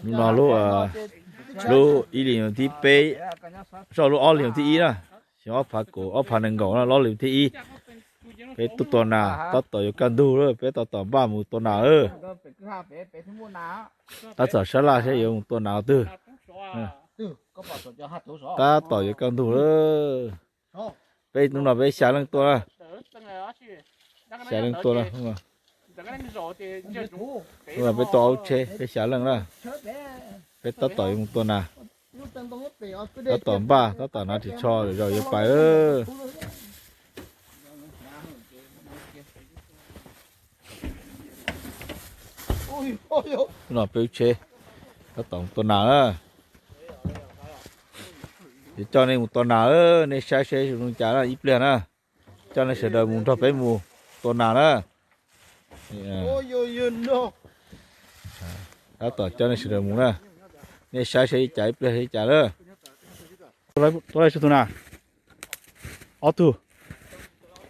Hnub no lub, lub ib hlis thib peb, txog lub ob hlis thib ib na, xyoo ob phav kaum, ob phav nees nkaum na, lub ob hlis thib ib. Peb tuaj tua nas, tab tom yuav kaj ntug lawm, peb tab tom npaj mus tua nas lawm. Tab tom sab laj saib yuav mus tua nas twg. Tab tom yuav kaj ntug lawm. Peb hnub no peb xya leej tuaj na. Xya leej tuaj na. Hnub no peb tuaj aub tsheb, peb xya leej na. Peb tab tom yuav mus tua nas. Tab tom npaj, tab tom hnav ris tsho, zaum yuav pais. Hnub no peb lub tsheb tab tom mus tua nas na. Yuav coj nej mus tua nas, nej saib saib zoo li cas na, ib pliag na. Coj nej sawv daws mus nrog peb mus tua nas na. Tab tom coj nej sawv daws mus na. Nej saib saib li cas, ib pliag li cas na. Tua lawm tsawg tus nas? Ob tug.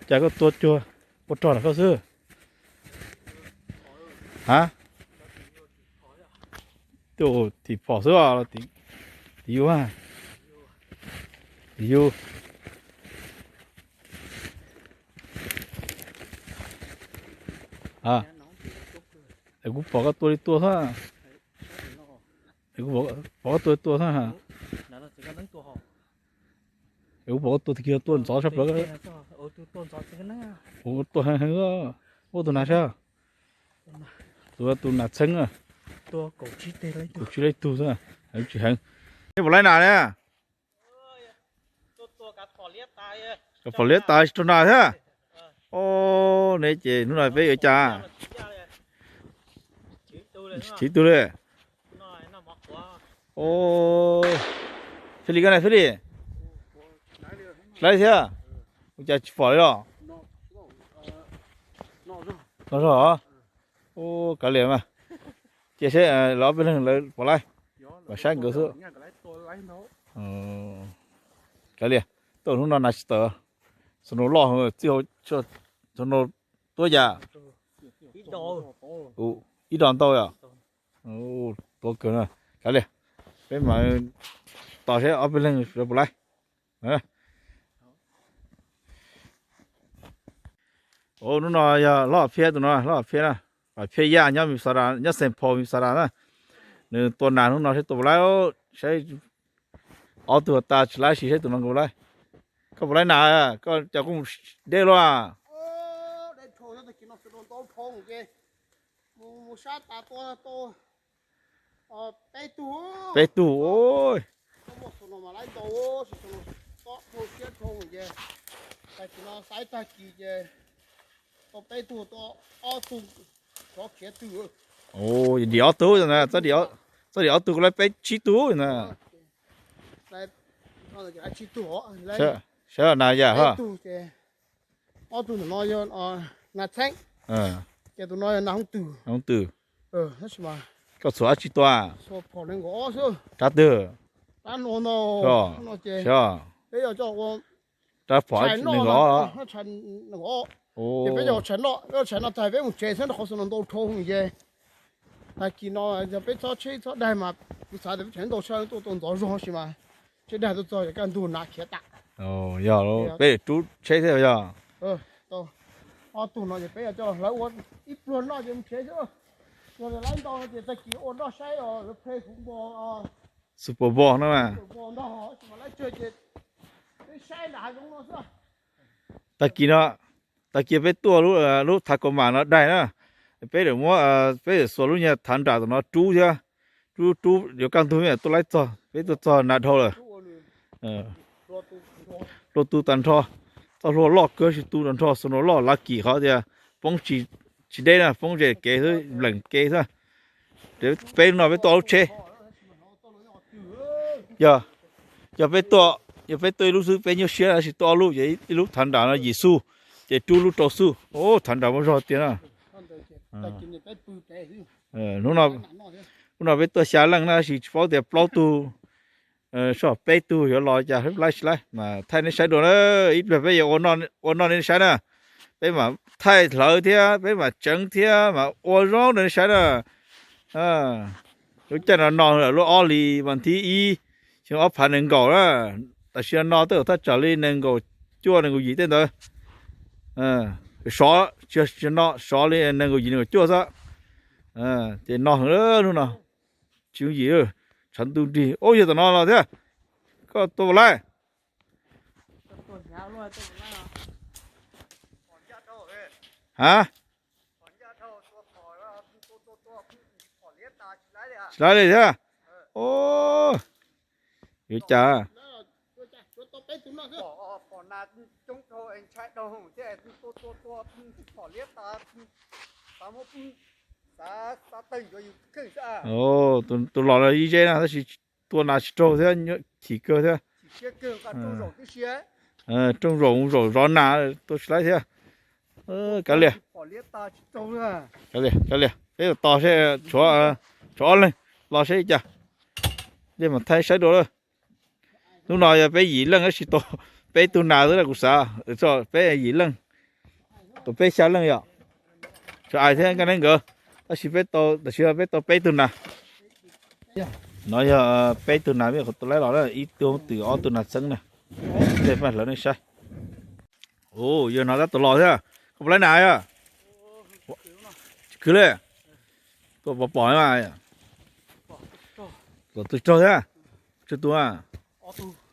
Cas koj tua cuag ua rog ntawm koj xwb? Ha? Tim phom xwb os, tim yus. Tim yus. Es kuv pom koj tua li tua xwb. Es kuv pom koj tua li tua xwb. Es kuv pom koj tua tag kis tua ntxov sab plaws. Tua heev heev, ua tus nas sab. Tus, tus nas txheeb, kaum tsib leej tug xwb, tsis heev. Nej puas laib nas na? Kav phom liab tas tsis raug nas thiab. Os, ne ces hnub no peb yuav cas? Tsis tu li. Os, Fij Lis, koj ne Fij Lis? Laib thiab. Ua cas tsis pom li los? Noj zog. Ua, kav liam mas. Cia seb lawv ob peb leeg lawv puas laib, mam saib nkawd xwb. Kav liam, tuaj hnub no nas tsis tawm. Snow loj, txij hauv snow tuab yam. Ib dos ntau yom. Tuab kawg na. Kav liam, peb mam tos seb ob peb leeg lawv puas laib. Hnub no yog Hlob Phiab tus no, Hlob Phiab na, Phiab Yaj nyob Minnesota, nyob Saint Paul Minnesota na. Nws tua nas hnub no seb tua puas laib, saib ob tug tas tsis laib, sim saib tus no puas laib. Koj puas laib nas, koj cas koj mus deb luaj? Peb tug. Dim ob tug, txoj dim ob tug kuv laib peb tsib tug na. Saib nas yam ha. Ob tug ntawm no yog nas txheeb, ces tus no yog nas hooj twm. Hooj twm. Koj txhuam dab tsi tua? Rab twg? Rab phom nees nkaum ob. Ces peb cov tshais noj, peb tshais noj tag peb mus tsev xwb rau qhov xwb no ntau dhau ces. Tag kis no yog peb txhob tsheb txhob daig mas kuv xav tias peb tshais ntau tshaj tuaj tau ntxov zog sis mas tsheb daig tuaj txog yog kaj ntug hnav khiav tas. Yog peb rub tsheb thiab yog. Ob tug no ces peb yuav coj hlawv ua ib pluag noj ces mus tsev xwb. Yog lawv ntau no ces tag kis ua noj saib os, lawv play football, Super Bowl no mas. Football ntag, sis mas lawv tsawg ces peb saib nram hav zoov no xwb. Tag kis no, tag kis peb tuaj lub, lub Tacoma no daig na, peb yuav muab, peb yuav xuas lub nyuag thav nram tom no rub thiab, rub rub yuav kaj ntug tuaj laib txog, peb tuaj txog nas dhau lawm. Hlua tu tag nrho, txoj hlua loj kawg tsis tu tag nrho, snow loj, lucky qhov tias poob tsis deb na, poob ze kev xwb, npleem kev xwb. Peb no peb tuaj ob lub tsheb. Yog, yog peb tuaj, yog peb tuaj ib lub xwb peb nyuaj siab, tab sis tuaj ob lub ces ib lub thav nram no yim xuj, ces rub lub rau xuj. Ub, thav nram muaj zog tiag na. Hnub no peb tuaj xya leej na, tab sis tsis paub tias plaub tug, soj peb tug yuav los cas, laib tsis laib mas thaij nej saib dua na. Ib pliag peb yuav ua noj nej saib na. Peb mam thaij hlawv thiab peb mam tseev thiab mam ua zoo rau nej saib na. Lub caij no no lawm lub ob hlis vas thib ib, xyoo ob phav nees nkaum na. Tam sim no twb thaj tsam li nees nkaum cuaj nees nkaum yim tej ntawd. Sov, tsis yog no, sov li nees nkaum yim nees nkaum cuaj xwb. Ces no heev hnub no. Tsis yooj yim, tshav ntuj nrig. Ub, yog tom no los thiab. Koj tua puas laib? Ha? Tsis laib li thiab. Yuav cas? Tus los ib zeb na tab sis tua nas tsis raug thiab, chim kawg thiab. Rooj zaum zaum zov nas tua tsis laib thiab. Kav liam, kav liam, peb tos seb, tshuav ob leeg los seb li cas. Cia mam thaij saib dua lawm. Hnub no yog peb yim leej tab sis tua peb tug nas xwb na kuv xav. Peb yim leej, tua peb xya leej yom. Tsuas Ais thiab Nkaj Neeb nkawd, tab sis peb tau, tam sim no peb tau peb tug nas. No yog peb tug nas peb tua laib los na, ib tug hoob twm ob tug nas txeeb na. Hle paj hlawv nej saib. Yog no tab tom los thiab. Koj puas laib nas yog? Tsis khwv li. Koj pom pom mas. Los twg raug thiab? Tsawg tus?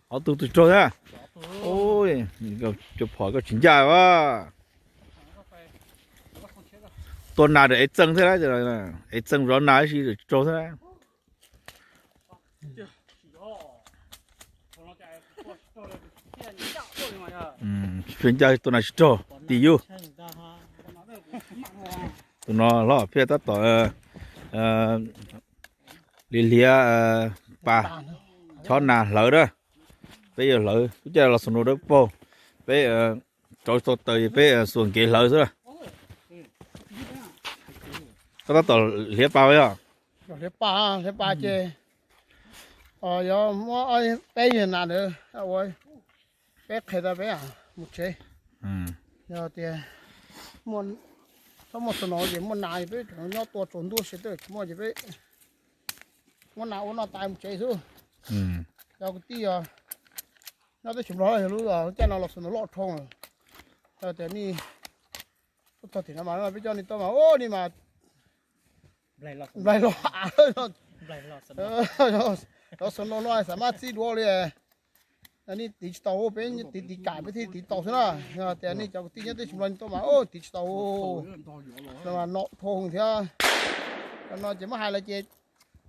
Ob tug twg raug thiab? Cov phom koj tsis ncaj as. Tua nas rau ev txeej thiab, ev txeej zov nas tab sis tsis raug thiab. Tsis ncaj, tua nas tsis raug tim yus. Tus no Hlob Phiaj tab tom li hliav pas chob nas hlawv na. Peb yuav hlawv, lub caij los xus nus dawb paug, peb rauv tau taws peb xuas nkev hlawv xwb na. Koj tab tom hliav pas yog? Hliav pas, hliav pas ces yog muab peb yam nas ntawd ua peb qhia tau peb mus tsev. Yog tias txhob muaj xus nus ces muaj nas peb nyob tua tsaus ntuj sia teb tsis muaj ces peb muab nas ua noj tas mus tsev xwb. Cov kwv tij nyob teb chaws Nplog yog lub caij no los xus nus loj dhau. Yog tias nej tuaj txog tim no mas peb coj nej tuaj mas ub nej mas nplaig los av, cov xus nus no xav mab txib duav li. Nej tiv tsis tau, peb tiv tiv kam peb thiaj tiv tau xwb na. Yog tias nej cov kwv tij nyob teb chaws Nplog tuaj mas ub tiv tsis tau, no dhau thiab. No ces muab hais lawm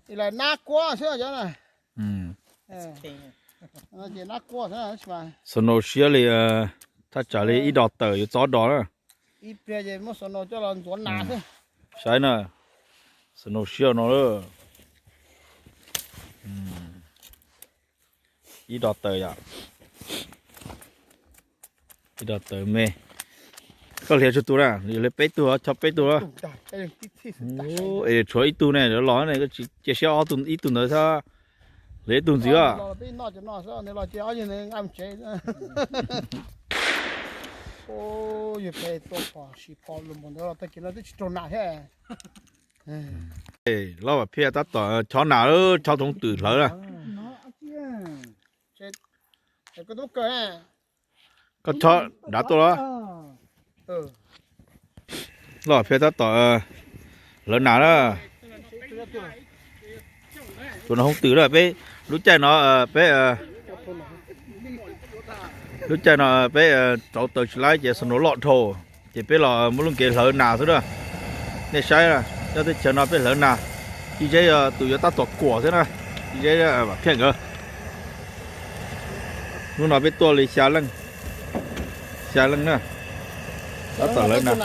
ces lawv nab kuab xwb cov na. Ces nab kuab xwb. Xus nus siab li, thaj tsam li ib dos tawm yuav txog dos na. Ib pliag ces muab xus nus coj los ntxuav nas xwb. Saib na, xus nus siab no lawm. Ib dos tawm yom. Ib dos tawm me. Koj hliav tsawg tug na? Hliav peb tug, chob peb tug. Es tshuav ib tug ne, los ne, koj tsis cia siab ob tug, ib tug ntawd thiab. Hliav ib tug ntxiv os. Lawv Vam Phiaj tab tom chob nas, chob hoob twm hlawv na. Koj chob nrad tuaj los? Lawv Vam Phiaj tab tom hlawv nas na. Tus no hoob twm na, peb lub caij no peb, lub caij no peb rauv taws tsis laib ces xus nus loj dhau, ces peb los muaj lub nkev hlawv nas xwb na. Nej saib, nyob teb chaws no peb hlawv nas, tib zeb tus yuav tab tom kuam xwb na, tib zeb Vam Phiaj nkawd. Hnub no peb tuaj li xya leej, xya leeg na, tab tom hlawv nas.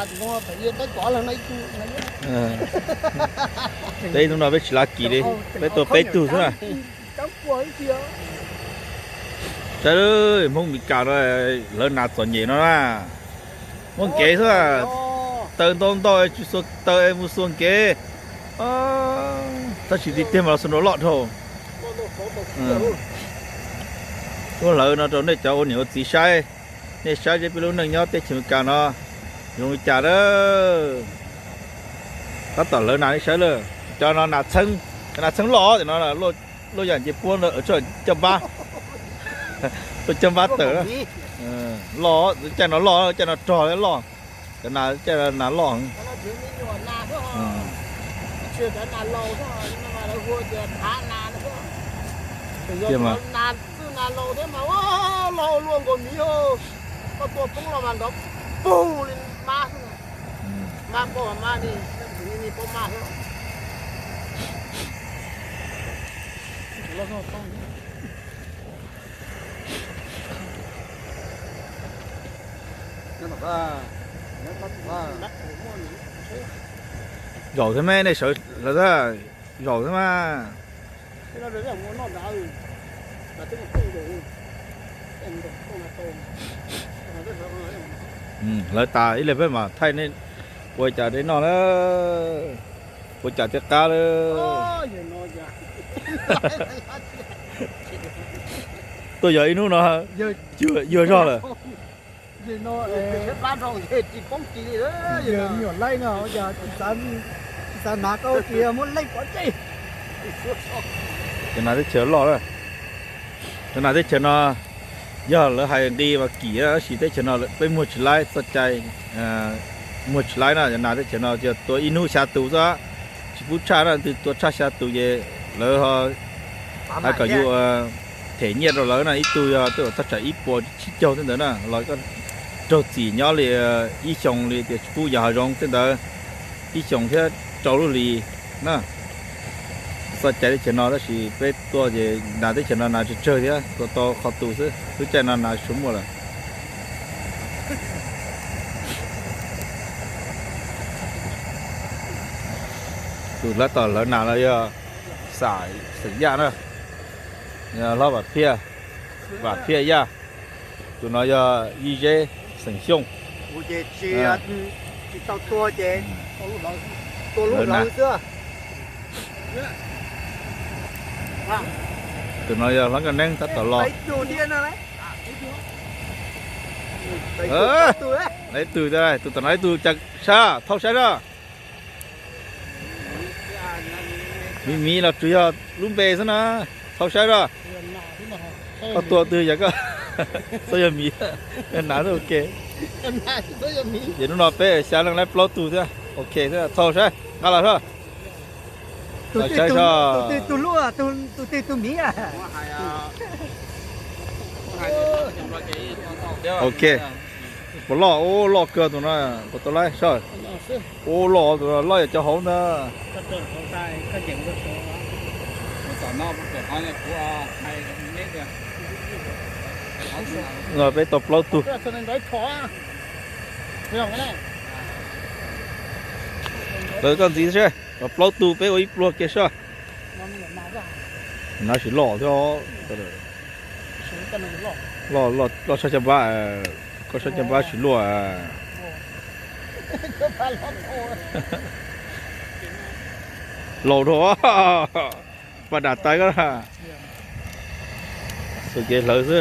Peb hnub no peb tsis lav kis li, peb tuaj peb tug xwb na. Saib, Hmoob Mes Kas no hlawv nas txom nyem no na, muaj nkev xwb, taws ntau ntau tsis xuas taws es mus xuas nkev, tab sis tiag tiag mas los xus nus loj dhau. Tuaj hlawv no rau nej cov ua niam ua txiv saib, nej saib seb peb lub neej nyob teb chaws Mes Kas no zoo li cas na. Tab tom hlawv nas nej saib lawm, cov no nas txheeb, Cov nas txheeb loj, cov no luaj yam nce puab, coj npab, luaj coj npab tawm. Loj, caij no loj, caij no rog loj. Cov nas, caij nas loj. Zaum thiab mas nej sawv lawv, zaum thiab mas. Lawv tas ib leeg peb mam thaij nej ua cas tej noj na, ua cas tej qab lawm. Tuaj yog ib hnub no yuag zog lawm. Nyuam laij no tsis xav hnav koj tias muab leej pov tseg. Cov nas teb chaws loj, cov nas teb chaws no yog lawv hais nqi mas kim, tab sis teb chaws no peb muag tsis laib txoj cai, muag tsis laib na. Cov nas teb chaws no yog tua ib hnub xya tus xwb, tsis pub tshaj na, twb tua tshaj xya tus ces lawv hais kom yuav them nyiaj rau lawv na, ib tug yog tej uas thaj tsam ib puas tsib caug tej ntawd na, los raug txim nyob li ib xyoos li tias tsis pub yos hav zoov tej ntawd, ib xyoos thiab rau lub hlis na. Txoj cai teb chaws no tab sis peb tuaj ces nas teb chaws no nas tsawg tsawg thiab tua tau qhov tus xwb, lub caij no nas tsis muaj lawm. Tus hlawv tom hlawv nas no yog Xam xeem Yaj na, hlob Vam Phiaj, Vam Phiaj Yaj. Tus no yog Yij Zeb xeem Xyooj. Tus no yog hlob Nkauj Neeb tab tom los. Ib tug, tus tom no ib tug, cas sab, thauj saib na. Miv miv los tsuas yog lub npe xwb na, thauj saib na. Koj tua twg yog koj, txhob yog miv, nas xwb ua ke. Ces hnub no peb xya leej laib plaub tug thiab, ok thiab, thauj saib, nqa los soj. Tus twg tus lub, tus twg tus miv. Ok, puas loj? Ub, loj kawg tus no, puas tau laib soj? Ub, loj tus no, loj yam cov hauv ntag. No peb tau plaub tug. Lawv koj ntxiv seb, plaub tug peb ua ib pluag kiag soj. No tsis loj thiab. Loj, loj sab caj npab, koj sab caj npab tsis luaj. Laus dhau, paj dam tais koj na. Xus kev hlawv xwb.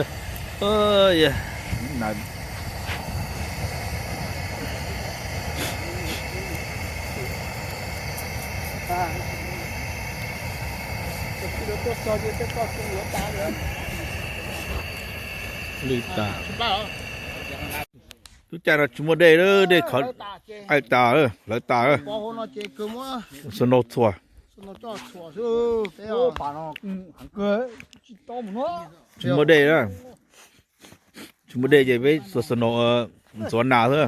Lwj tas. Lub caij no tsis muaj dej, dej khov, qaij tas, hlawv tas. Snow txhuam. Tsis muaj dej, tsis muaj dej ces peb xuas snow ntxuav nas xwb.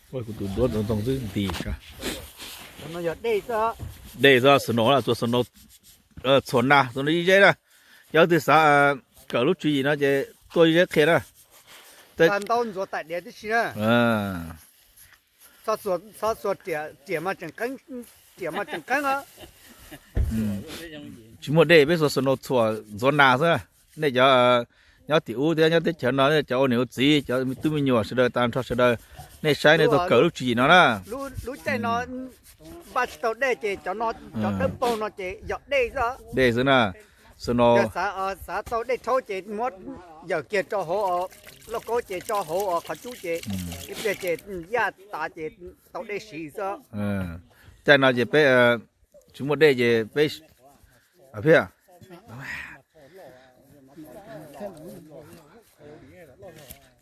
Kuv tus duab ntxoov ntxwb nti. Dej xwb, snow na, xuas snow txhuam nas, xuas nas ib zeb na. Yog leej twg xav kawm lub tswv yim no ces tuaj ib zeb qhia na. Ntau ntxuav taim diav tib si na. Txhob xuas riam mas tseem qeeb, riam mas tseem qeeb os. Tsis muaj dej peb xuas snow txhuam ntxuav nas xwb. Nej cov nyob tim ub thiab nyob teb chaws no, cov ua niam ua txiv, cov tub me nyuam sawv daws tag nrho sawv daws, nej saib nej tau kawm lub tswv yim no na. Lub caij no npaj tsis tau dej ces cov no, cov dawb paug no ces yog dej xwb. Dej xwb na. Snow. Yog xav, xav tau dej rhaub ces muab yawm kiag rau hauv, lauj kaub ces tso hauv qhov cub ces ib pliag ces yaj tas ces tau dej siv xwb. Caij no ces peb tsis muaj dej ces peb, a, phiaj.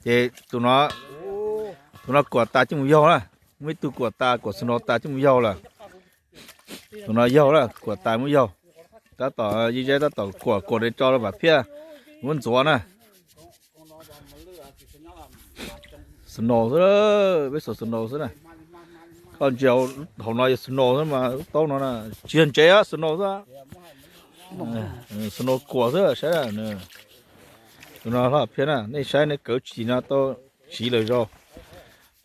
Ces tus no, tus no kuam tas coj mus yaug na. Muaj ib tug kuam tas, kuam snow tas coj mus yaug lawm. Tus no yaug lawm, kuam tas muab yaug. Tab tom, Yij Zeb tab tom kuam, kuam li tso rau Vam Phiaj muab ntxuav na. Snow xwb, peb xuas snow xwb na. Koj ntsia hauv no yog snow xwb mas, lub taub no na, tsis yog ntsev, snow xwb. Snow kuam xwb, saib. Tus no Hlob Phiaj na, nej saib nej kawv tsis no tau tsiv lawm zaug.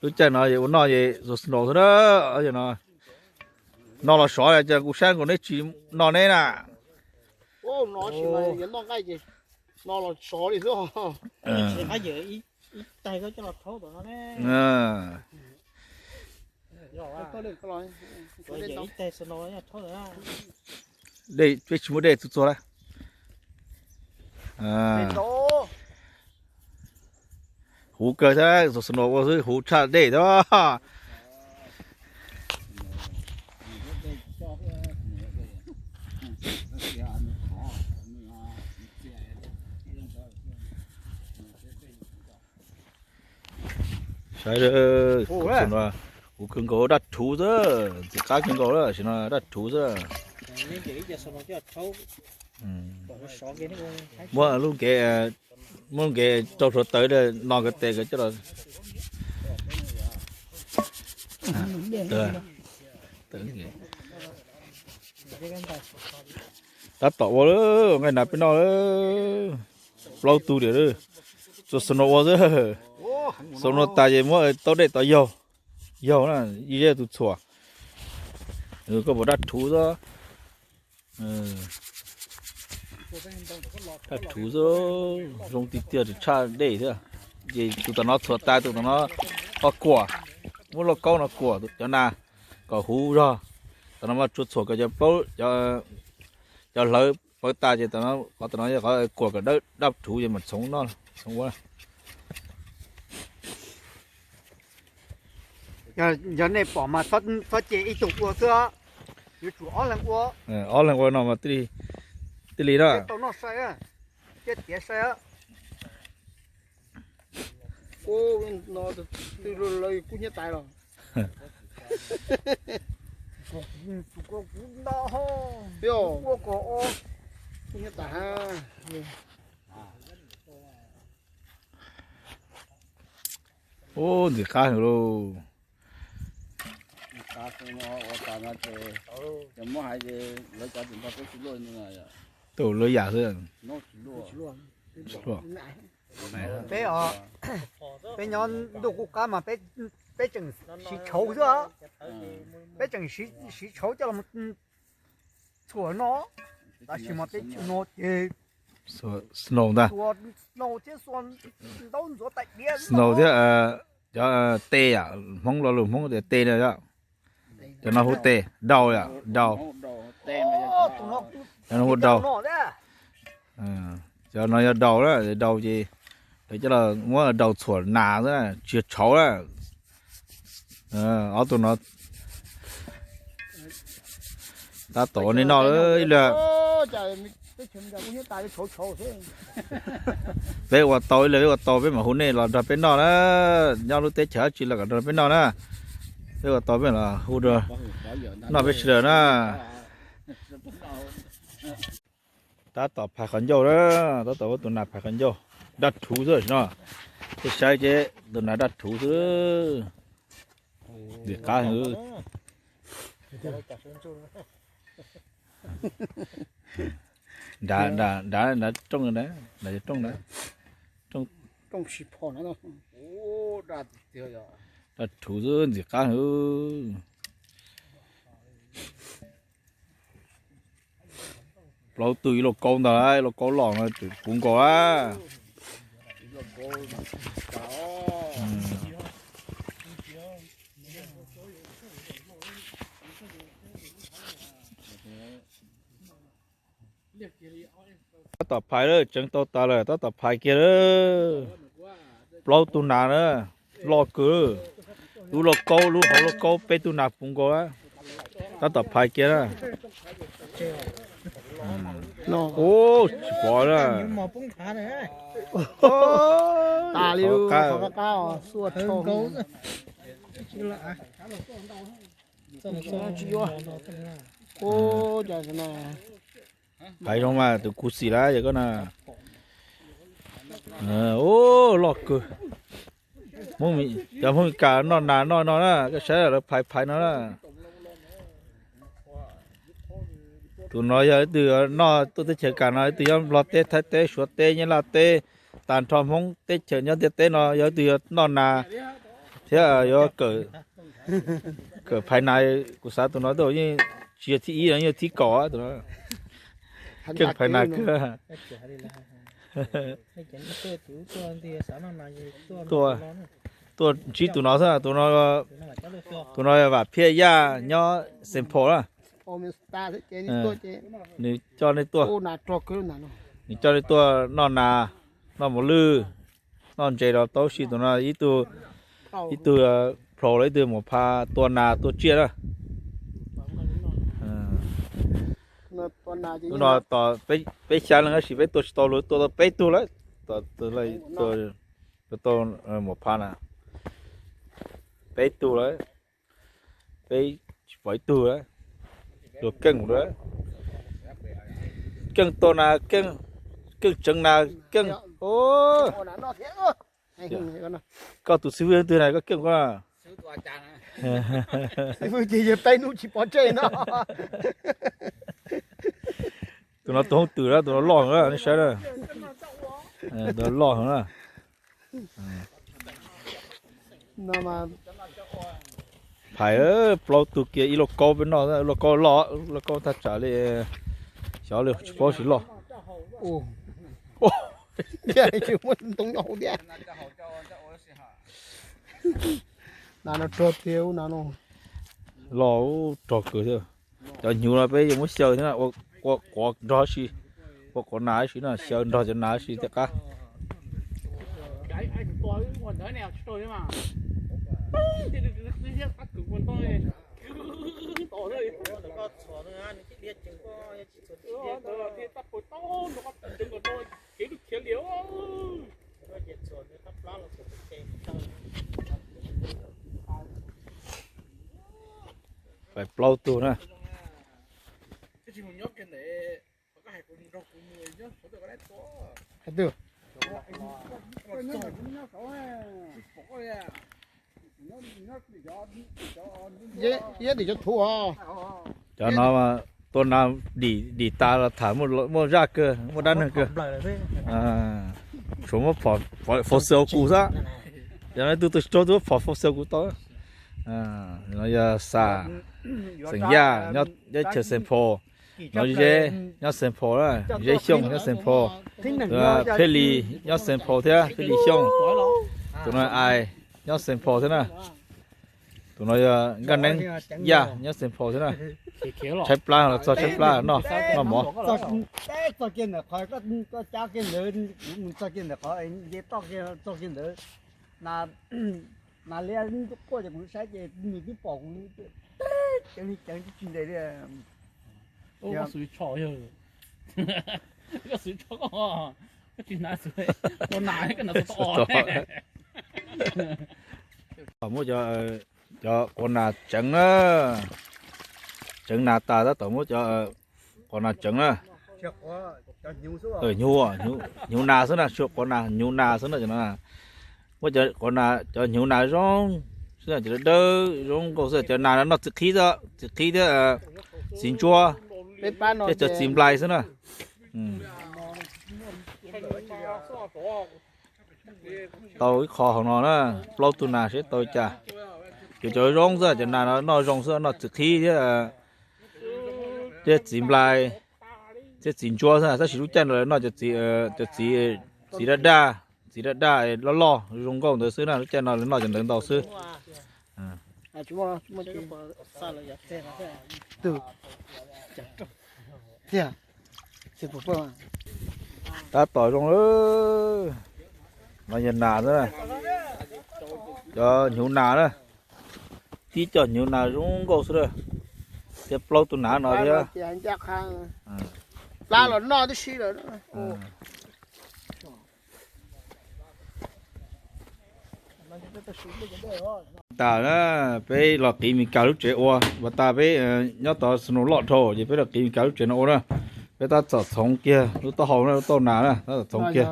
Lub caij no ua noj es xuas snow xwb na. No los sov, cas kuv saib nkaus neb tsis noj neb na. Dej, peb tsis muaj dej txuag txuag lawm. Huv kawg thiab, xuas snow ua xwb huv tshaj dej thiab. Saib, huv kawg nkaus, daj rhuv xwb, ntxim qab kawg nkaus, tam sim no daj rhuv xwb. Muab lub nkev, muab lub nkev rau suav tawv no, nkawd tes nkawd coj los. Tab tom ua lawm, nqaij nas peb noj lawm. Plaub tug tiam, txuas snow ua xwb. Snow tas ces muab taub dej tod yaug, yaug na, ib zeb tus txhuam. Koj puas daj rhuv xwb. Daj rhuv xwb, zoo tiag tiag, tshaj dej thiab. Ces tus tom no txhuam tas, tus tom no ho kuam, muab lauj kaub no kuam cov nas kom huv zog. Tom no mas tsuas txhuam kom cov plaub, cov hlawv pawv tas ces tom no, qhov tom no yog qhov kuam kom dawb daj rhuv ces mam txhoov noj, txhoov ua. Yog nej pom mas txhob cia ib tug ua xwb, yuav tsum ob leeg ua. Ob leeg ua no mas thiaj li na. Tau noj sai, thiaj tiav sai. Ua no twb lawv kub hnyiab tais los. Kuv no, kuv ua kom kub hnyiab tais. Ub, ntxim qab heev lauj. Tus lawv yam xwb. Peb, peb nyob ntuj qub qab mas peb tseem siv tshauv xwb, peb tseem siv tshauv coj los txhuam no, tab sis mas peb tsis no ces snow ntag. Snow thiab, snow thiab cov tes, Hmoob lo lus Hmoob tias tes na yom. Cov no hu tes, daus yom, daus. Cov no hu daus. Cov no yog daus na, daus ces lawv coj los muab daus txhuam nas xwb, tsis yog tshauv na. Ob tug no tab tom ua nej noj ib leeg. Peb ua tau ib leeg, peb ua tau peb mam hu nej los nrog peb noj na. Nyob lub teb chaws dab tsi los kom nrog peb noj na. Peb ua tau peb los hu, noj peb sawv daws na. Tab tom phais qhov ncauj na, tab tom muab tus nas phais qhov ncauj. Daj rhuv xwb no. Tej saib ces tus nas daj rhuv xwb. Ntxim qab heev. Nrad, nrad, nrad rooj na, nrad rooj na. Rooj, daj rhuv xwb, ntxim qab heev. Plaub tug ib lauj kaub ntag, ib lauj kaub los no puv nkaus a. Tab tom phais lawm, tseev tau tas lawm, tab tom phais kiag lawm. Plaub tug nas na, loj kawg. Lub lauj kaub, lub hauv lauj kaub peb tug nas puv nkaus. Tab tom phais kiag na. Ub, tsis pom na. Phais zoo mas tus khuv xim lawm yog koj na. Ub, loj kawg. Cov Hmoob Mes Kas noj nas noj no na, koj saib lawv phais phais no na. Tus no yog ib tug noj tuaj teb chaws Kas no, ib tug nyob Nplog teb, Thaib teb, Suav teb, Nyab Laj teb, tag nrho Hmoob teb chaws nyob ntiaj teb no yog ib tug yuav noj nas thiab yuav kawm phais nas. Kuv xav tus no yeej tsis yog thib ib, yeej thib kaum tus no. Keej phais nas kawg. Tuaj ntsib tus no xwb, tus no vam phiaj yaj nyob Xeem Phos na. Nws coj nej tuaj, nws coj nej tuaj noj nas, noj mos lwj, noj ntses los tau si. Tus no ib tug, ib tug plhau los ib tug mus pha tua nas tua tsiaj na. Hnub no peb xya leej tab sis peb tua tsis tau, luag tua tau peb tug lawm. Tua tau mus pha na, peb tug lawm, peb tsis pom ib tug lawm. Luag keej lawm, keej tua nas, keej tseev nas, keej. Koj tus xib fwb twg na, koj keej koj na. Xib fwb ces yog peb hnub tsis pov tseg no. Tus no tus hoob twm na, tus no loj heev na, nej saib na. Tus no loj heev na. Phais plaub tug kiag ib lauj kaub peb noj, lauj kaub loj, lauj kaub thaj tsam li, xyov li tsis paub tsis loj. Muaj ntoo nyob hauv thiab. Nas no rog tiag, nas no loj, rog kawg thiab. Cov hnyuv no peb yuav muab xyaw thiab, ua quav nrog si, ua quav nas si no, xyaw nrog cov nas si thiaj qab. Phais plaub tug na. Cov no tua nas dim tas los tham muaj zaj kawg, muaj dab neeg kawg. Tsuas muab phom faus xaws kuv xwb. Cov no tus tus tsis raug tus muab phom faus xaws kuv tau. No yog Xas, xeem Yaj, nyob chaw Xeem Phos. No Zeb, nyob Xeem Phos na, Zeb Xyooj nyob Xeem Phos. Phej Lis nyob Xeem Phos thiab, Phej Lis Xyooj. Tus no Ais nyob Xeem Phos thiab na. Tus no yog Nkaj Neeb Yaj nyob Xeem Phos thiab na. Tshaib plab los txog tshaib plab noj, noj mov. Nas liab quaj ces kuv saib ces nws twb pom kuv, ceev li ceev tsis ntes li. Koj xub tsho, koj xub tsho, koj tsis hnav xwb, koj hnav koj hnav xwb tod. Muab cov quav nas tseev na, tseev nas tas tab tom muab cov quav nas tseev na. Hnyuv, hnyuv nas xwb na, tsis quav nas, hnyuv nas xwb na. Muab cov quav nas, cov hnyuv nas zoo xwb na, cov dawb zoo nkauj xwb. Cov nas no noj txiv qhib, txiv qhib thiab txiv ntsuab thiab cov txiv nplai xwb na. Tau ib qho hauv no na, plaub tug nas seb tau li cas. Cov, cov zoo xwb, cov nas no noj zoo xwb, noj txiv qhib thiab, thiab txiv nplai thiab txiv ntsuab xwb. Tab sis lub caij no lawv noj cov txiv, cov txiv, txiv daj daj, txiv daj daj loj loj zoo nkauj ntawd xwb na. Lub caij no lawv noj cov ntawd ntau xwb. Tiag. Tab tom zoo lawm. No yog nas xwb na, cov hnyuv nas na. Tib co hnyuv nas zoo nkauj xwb na, thiab plaub tug nas no thiab. Plab los noj tib si lawm. Tas na, peb los qiv Mes Kas lub tsev ua, pas tas peb nyob tod snow loj dhau ces peb los qiv Mes Kas lub tsev no ua na. Peb tab tom txhoov kiag lub taub hau na, lub taub nas na, tab tom txhoov kiag.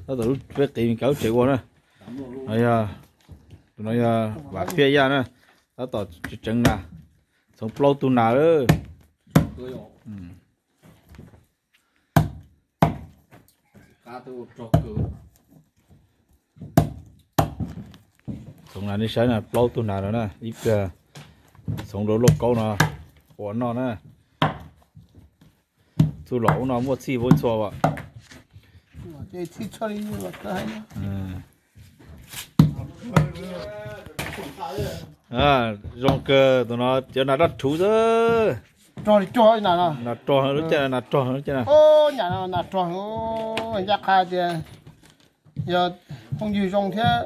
Tab tom peb qiv Mes Kas lub tsev ua na. Tus no yog Vam Phiaj Yaj na, tab tom tseev nas, txhoov plaub tug nas lawm. Txhoov nas nej saib na, plaub tug nas no na, ib pliag txhoov rau lauj kaub no ua noj na. Txuj lom ub no muaj txhij pub txhua as. Zoo kawg, tus no cov nas daj rhuv xwb. Nas rog lub caij, nas rog lub caij. Nas rog, ncaj qha tias yog phooj ywg zoo thiab,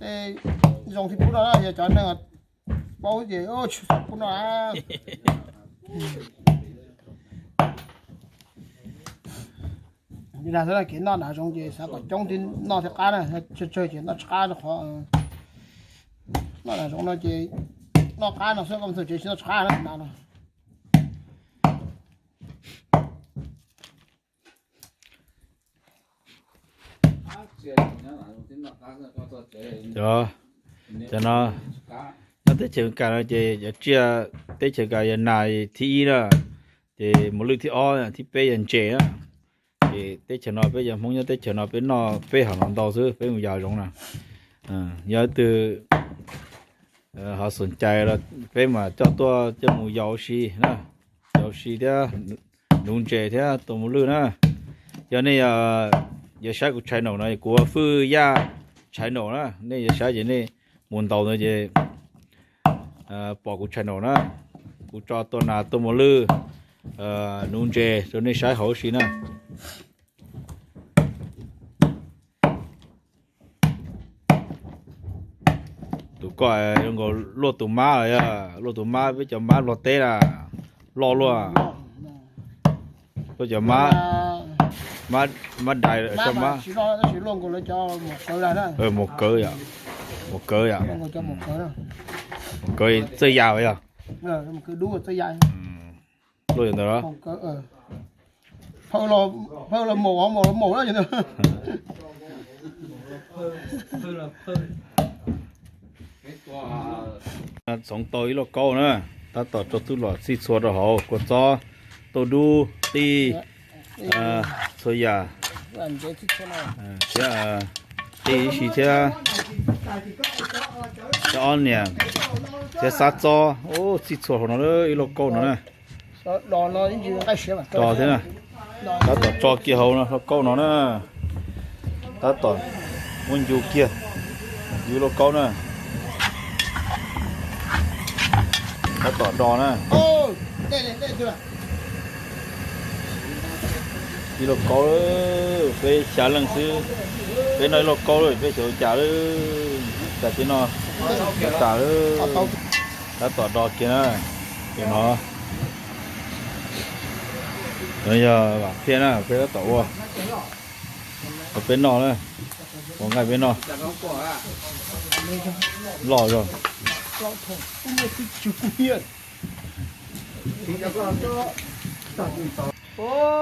tej zoo thiab pub no, yog cov neeg paub ces tsis pub no. Li no xwb, kev noj nas zoo ces xav kom coob thiab noj thiaj qab na, tsawg tsawg ces noj tsis qab rau qhov noj nas zoo no ces noj qab no xwb, koj mus txog tsev tsis noj tsis qab na nas no. Cov no nyob teb chaws Amelikas no ces yog tsiaj, teb chaws Amelikas yog nas thib ib na, ces mos lwj thib ob, thib peb yog ntses na. Ces teb chaws no peb cov Hmoob nyob teb chaws no peb noj peb hom no ntau xwb, peb mus yos zoo na. Yog ib tug ho xom cai los peb mam coj tuaj coj mus yos ua si na, yos ua si thiab nuv ntses thiab tua mos lwj na. Yog nej yuav saib kuv channel no, kuv ua Fwj Yaj channel na, nej yuav saib ces nej mus ntaus ntawd ces pom kuv channel na. Kuv tso tua nas tua mos lwj, nuv ntses rau nej saib hauv si na. Tus ko zoo nkaus luaj tus mab los yog luaj tus mab, peb cov mab Nplog teb na, loj luaj. Luaj cov mab, mab dais, mab, mus kawv yom, mus kawv yom, mus kawv txawj ya yom. Luaj ntawd los, phaw los maum, maum los maum. Txhoov tau ib lauj kaub na, tab tom tso txuj lom txhij txhua rau hauv, kua txob, tauj dub, qij, txhua yam thiab, qij ib si thiab, thiab ob niam, thiab xab txob, txhij txhua hauv no ib lauj kaub no na. Tso thiab na, tab tom tso kiag hauv no lauj kaub no na. Tab tom muab ncu kiag, ncu lauj kaub na. Tab tom do na. Ib lauj kaub, peb xya leej xwb, peb noj ib lauj kaub lawm peb xyov ua cas lawm, cas tsis noj tas lawm. Tab tom do kiag na, no, no yog Vam Phiaj na, peb tab tom ua, ua peb noj na, ua nqaij peb noj. Loj zog.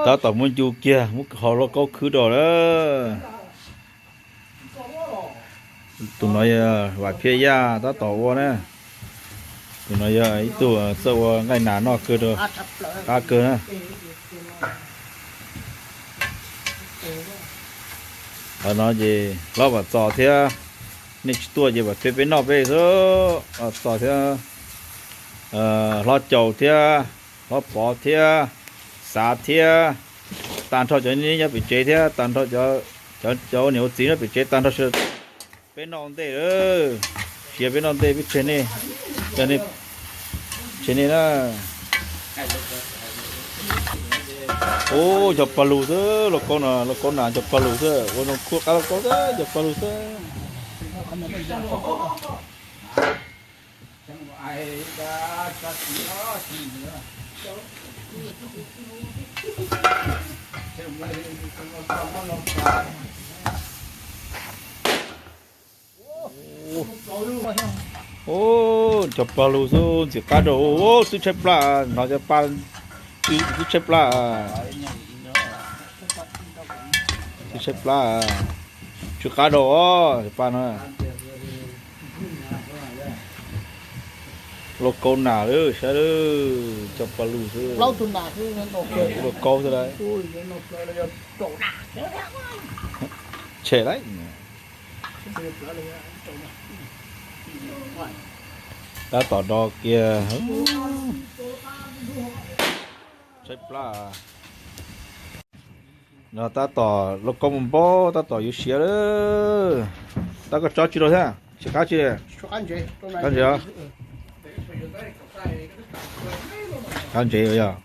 Tab tom muab ncu kiag, muab hau lauj kaub khwb rau lawm. Tus no yog Vam Phiaj Yaj tab tom ua na. Tus no yog ib tug txawj ua nqaij nas noj kawg rau, qab kawg na. Qhov no ces hlob Vam Txos thiab, nej tsis tuaj ces Vam Phiaj peb noj peb xwb. Vam Txos thiab, hlob Caus thiab, hlob Pov thiab, Xav thiab, tag nrho cov nyob pem tsev thiab tag nrho cov ua niam ua txiv nyob pem tsev tag nrho, peb noj ntej lawm. Sia peb noj ntej peb tseg nej, coj nej Ces nej na, ub, cov pog lug xwb, lauj kaub no, lauj kaub nas cov pog lug xwb, ua zoo khuab qab lauj kaub xwb, cov pog lug xwb. Ub, cov pog lug xwb ntxim qab rau, ub, xwb tshaib plab, hnov cov pa xwb tshaib plab, xwb tshaib plab, tsw qab rau os, cov pa no. Lauj kaub nas lawm, saib lawm, cov pog lug xwb. Lauj kaub xwb lawm. Tshem lawm. Tab tom do kiag. Tshaib plab. No tab tom lauj kaub mus npaum, tab tom yuav siav lawm. Tab koj tsob tsi rau thiab, tsis qab tsi li? Qab ntsev os. Qab ntsev yog.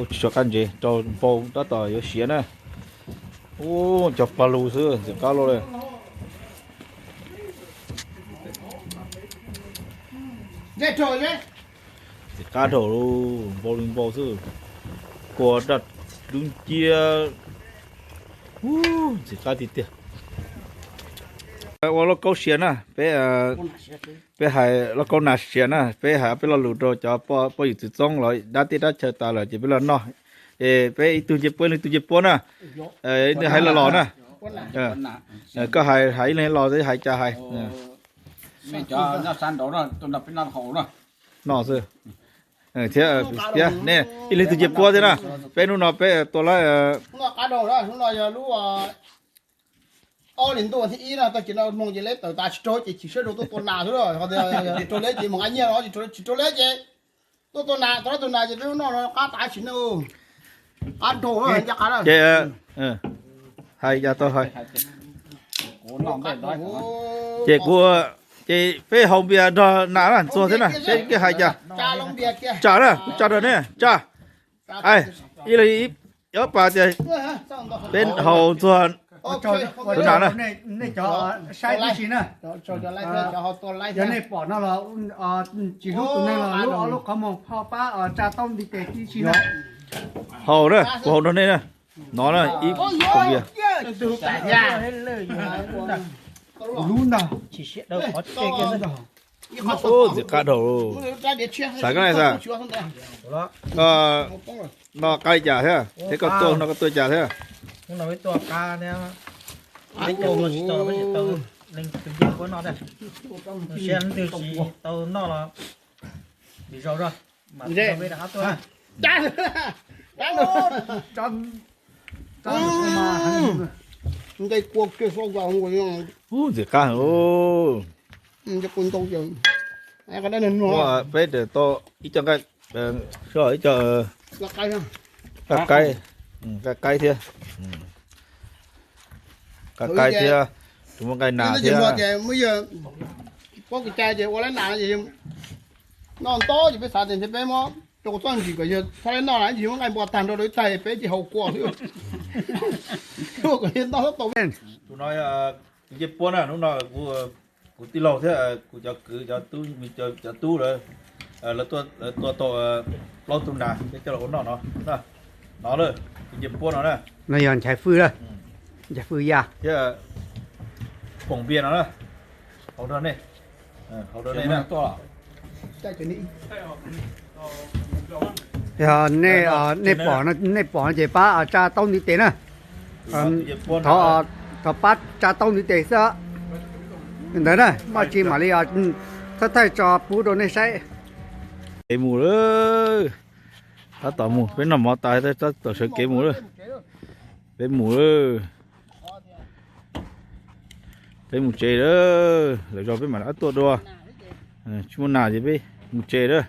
Tsis tso qab ntsev, rau npau tab tom yuav siav na. Ub, cov pog lug xwb ntxim qab luaj li. Ntxim qab dhau, npau li npau xwb. Kua daj dub nciab. Ub, ntxim qab tiag tiag. Ua lauj kaub siav na, peb, peb hais lauj kaub nas siav na, peb hais peb lo lus rau cov poj ywg txwv txoob los dab teb dab chaw tas lawm ces peb los noj. Es peb ib tug nce puab, ib leeg tug nce puab na. Hais los los na. Koj hais, hais ib leeg los hais cas hais. Noj xwb. Thiab, thiab nej ib leeg tug nce puab thiab na. Peb hnub no peb tua laib. Ob hlis ntuj thib ib no tag kis no hmoo ces leb tawm tas tsis raug ces chim siab rau tuaj tua nas xwb. Raug leb ces mus nqa nyiaj los, tsis raug leb ces tuaj tua nas, tua lab tua nas ces peb hnub no qab tas tsis noj. Qab dhau ncaj qab na. Ces hais cas tau hais. Ces kuv, ces peb haus npias nrog nas na, ntxuag thiab na, peb kiag hais cas. Tsa na, kuv tsa rau nej, tsa. Ib leeg ib pas tias peb haus ntxuag tus nas na. Nej cov saib tib si na, yog nej pom no los tsis hlub tus neeg los lub ob lub qhov muag ho pab tsa taub ntiv tes tib si na. Haus na, kuv haus nrog nej na. No na, ib koos npias. Lub ntag. Ntxim qab dhau. Xav koj na xav. Koj noj qab li cas thiab? Thiab koj tuaj no koj tuaj cas thiab? Ub, ntxim qab heev. Peb tau ib co nqaij, ib co nqaij qaib, nqaij qaib thiab, nqaij qaib thiab, tus muaj nqaij nas thiab. Paub kev cai ces ua lab nas, noj ntau ces peb xav tias ntshe peb muab rau txoj ntsis kom yawg txhob lab noj na, ntsis muab nqaij npua tag nrho rau ib tag peb ces haus kua xwb. Kom yawg noj tau. Tus no yog tus ncej puab na, hnub no kuv tij laug thiab kuv cov kwv cov tub, cov tub lawv, lawv tua tau plaub tug nas peb coj los ua noj no. No lawm, tus ncej puab no na. No yog nchaiv fwj lawm, nchaiv fwj ya thiab. Poom npias no na, hau rau nej, hau rau nej na. Yog nej, nej pom, nej pom ces pab tsa taub ntiv tes na. Thov, thov pab tsa taub ntiv tes xwb. Ntawd na, muaj tsis mam li thaij thaij tso pub rau nej saib. Kev mus lawm, tab tom mus, peb noj mov tas tab tom sawv kev mus lawm. Peb mus lawm, peb mus tsev lawm, lwm zaus peb mam li tuaj dua. Tsis muaj nas ces peb mus tsev lawm.